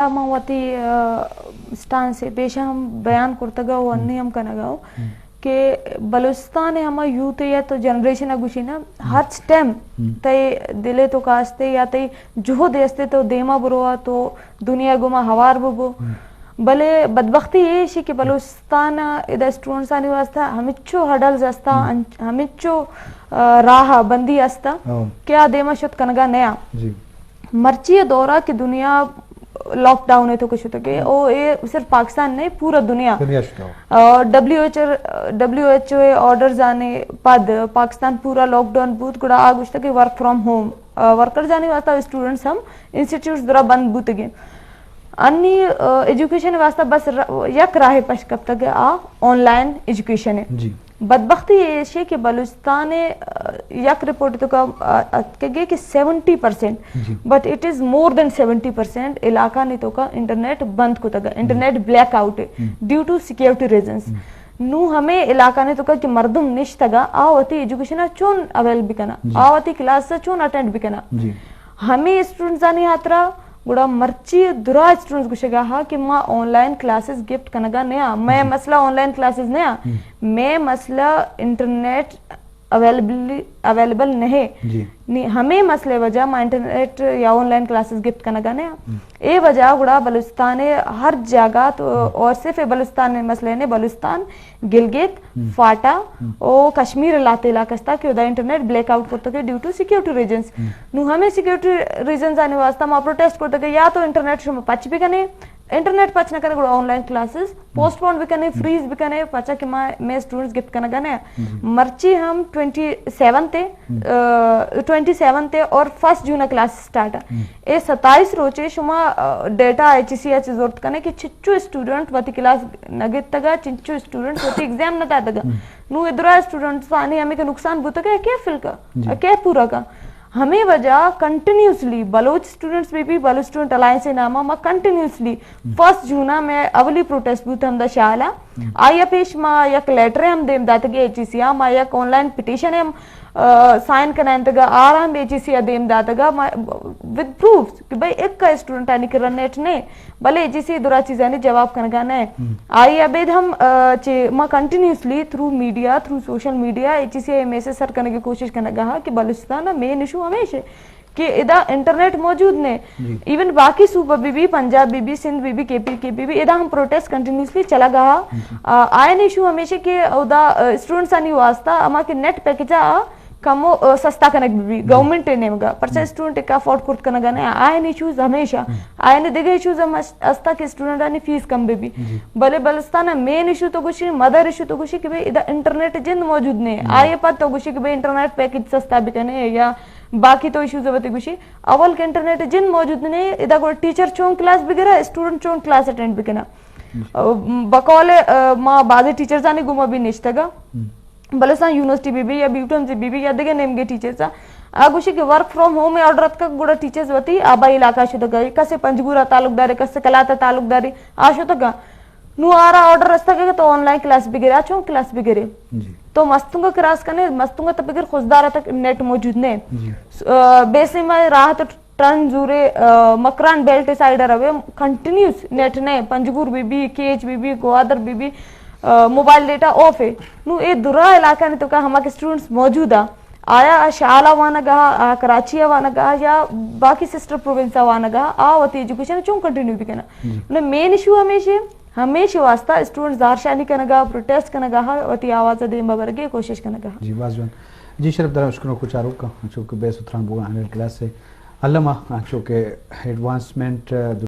من وتی، آ، سٹانس ء پیش ہم بیان کرتگ ء و انی ہم کنگ ء کہ بلوچستان ء ہما یوتھ ء یا تو جنریشن ء گوشی نا، ہرچ ٹائم تئی دل ء تو کاستے یا تئی جہد استے تو دیما برو ء تو دنیا گوما ہوار ببو۔ بلے بدبختی ایشی کہ بلوچستان ء ادا اسٹوڈنٹسانی واسطہ ہمچو ہڈلز استا، ہمچو، آ، راہ بندی استا کہ آ دیما شت کنگا نیا۔ مرچی ء دورا کہ دنیا لاک ڈاؤن ء تو کہ شتگ ء، او اے صرف پاکستان نہیں، پورا دنیا۔ دنیا شتگ۔ آ، ڈبلیو ایچ، ڈبلیو ایچ او ء آرڈرز آنے پد پاکستان پورا لاک ڈاؤن بوت، گڑا آ گوشتگ کہ ورک فرام ہوم، آ، ورکرز آنے واسطہ اسٹوڈنٹس ہم انسٹیٹیوٹس درا بند بوتگیں۔ انی، آ، ایجوکیشن واسطہ بس ر-، یک راہ پش کپتگ آ آن لائن ایجوکیشن ہے۔ بدبختی ایش ہے کہ بلوچستان ء، آ، یک رپورٹ تو کا، آ، اتکگے کہ سیونٹی پرسینٹ، but it is more than سیونٹی پرسینٹ علاقہ نے تو کا انٹرنیٹ بند کتگا، انٹرنیٹ بلیک آؤٹ ہے، ڈیو ٹو سیکیورٹی ریزنز۔ نو ہمیں علاقہ نے تو کا کہ مردم نشتگا، آ وتی ایجوکیشن چون اویل بکنا، آ وتی کلاس چون اٹینڈ بکنا۔ ہمے اسٹوڈنٹسانی ہاترا گڑا مرچی درا اسٹوڈنٹس گوشگا ہا کہ ما آن لائن کلاسز گفٹ کنگا نیا، مئے مسئلہ آن لائن کلاسز نیا، مئے مسئلہ انٹرنیٹ اویلیبل، اویلیبل نہیں۔ نی ہمے مسئلے وجہ ما انٹرنیٹ یا آن لائن کلاسز گفٹ کنگا نیا۔ اے وجہ گڑا بلوچستان ہر جاگہ تو، اور صرف بلوچستان مسئلے نے، بلوچستان گلگت، فاٹا او کشمیر لاتے علاقہ استا کہ ادا انٹرنیٹ بلیک آؤٹ کرتگ ڈیو ٹو سیکیورٹی ریزنز۔ نو ہمیں سیکیورٹی ریزنز آنے واسطہ ما پروٹیسٹ کرتگ یا تو انٹرنیٹ شما پچ بکنے، انٹرنیٹ پچ نہ کنے گڑا آن لائن کلاسز پوسٹ پون بکنے، فریز بکنے، پچا کہ ما، میں اسٹوڈنٹس گفٹ کنگا نے۔ مرچی ہم ٹوئنٹی سیون تے، ٹوئنٹی سیون تے اور فرسٹ جون کلاس سٹارٹ ہے۔ اے ستائیس روچے شما، آ، ڈیٹا ایچ سی ایچ زورت کنے کہ چچو اسٹوڈنٹ وتی کلاس نہ گتگا، چنچو اسٹوڈنٹ وتی ایگزام نہ داتگا۔ نو ادرا اسٹوڈنٹس آنی ہمیں کہ نقصان بوتگا، کیا فل کا؟ کیا پورا کا؟ ہمیں وجہ کنٹینیوسلی بلوچ اسٹوڈنٹس بی بی، بلوچ اسٹوڈنٹ الائنس نامہ ما کنٹینیوسلی فرسٹ جونا میں اولی پروٹیسٹ بوت ہمدا شالا۔ آئی پیش ما یک لیٹر ہم دیم داتگے ایچ سی، ما یک آن لائن پٹیشن ہم، آ، سائن کنائنتگا، آرام ایچ سی دیم داتگا، ما، ود پروفز کہ بھئی ایک کا اسٹوڈنٹ آنی کرا نیٹ نے، بلے ایچ سی درا چیزانی جواب کنگا نہ۔ آئی ابید ہم، آ، چہ ما کنٹینیوسلی تھرو میڈیا، تھرو سوشل میڈیا ایچ سی اے میسج سر کنگے کوشش کنگا ہا کہ بلوچستان مین ایشو ہمیش ہے کہ ادا انٹرنیٹ موجود نے۔ ایون باقی صوبہ بی بی، پنجاب بی بی، سندھ بی بی، کے پی کے بی بی، ادا ہم پروٹیسٹ کنٹینیوسلی چلا گا ہا۔ آ، آئین ایشو ہمیش ہے کہ ادا، آ، اسٹوڈنٹس آنی واسطہ اما کہ نیٹ پیکج آ کمو، آ، سستا کنگ بی بی، گورنمنٹ ء نیمگا، پرچہ اسٹوڈنٹ ء افورڈ کرت کنگا نہ، آئین ایشوز ہمیشہ، آئین دگہ ایشوز ہم اس-، استا کہ اسٹوڈنٹ آنی فیس کم بی بی۔ بلے بلستان مین ایشو تو گوشی، مدر ایشو تو گوشی کہ بھئی ادا انٹرنیٹ جند موجود نے، آئے پد تو گوشی کہ بھئی انٹرنیٹ پیکج سستا بکنے یا باقی تو ایشوز وتی گوشی۔ اول کہ انٹرنیٹ جند موجود نے، ادا گڑا ٹیچر چون کلاس بگرا، اسٹوڈنٹ چون کلاس اٹینڈ بکنا۔ آ، بقول، آ، ما بعضی ٹیچرزانی گوما بھی نشتگا۔ بلوچستان یونیورسٹی بی بی یا بیوٹی ایم سی بی بی یا دگہ نیمگے ٹیچرز آ، آ گوشی کہ ورک فرام ہوم آرڈر اتکگ، گڑا ٹیچرز وتی آبائی علاقہ شتگ، کسے پنجگور آ تعلق دارے، کسے کلات آ تعلق دارے، آ شتگ۔ نو آرا آرڈر رستگ کہ تو آن لائن کلاس بگرے، آ چون کلاس بگرے؟ تو مستونگ کراس کنے، مستونگ تو بگر خضدار تک نیٹ موجود نے۔ آ، بیسے ما راہ تو ٹرن زورے، آ، مکران بیلٹ سائیڈ ء روے، کنٹینیوس نیٹ نے، پنجگور بی بی، کیچ بی بی، گوادر بی بی، آ، موبائل ڈیٹا آف ہے۔ نو اے درا علاقہ نے تو کا ہما کہ اسٹوڈنٹس موجود آ، آیا آ شال آ وانگا، آ کراچی آ وانگا یا باقی سسٹر پروونس آ وانگا، آ وتی ایجوکیشن چون کنٹینیو بکنا؟ نو مین ایشو ہمیش ہے، ہمیش واسطہ اسٹوڈنٹس زہرشانی کنگا، پروٹیسٹ کنگا، وتی آواز دیم برگے کوشش کنگا۔ جی، باز جوان۔ جی، شرف دارم اشکنوک و چاروکاں، انچو کہ بحث و تران بوگا ہنر کلاس ہے۔ الما، انچو کہ ایڈوانسمنٹ،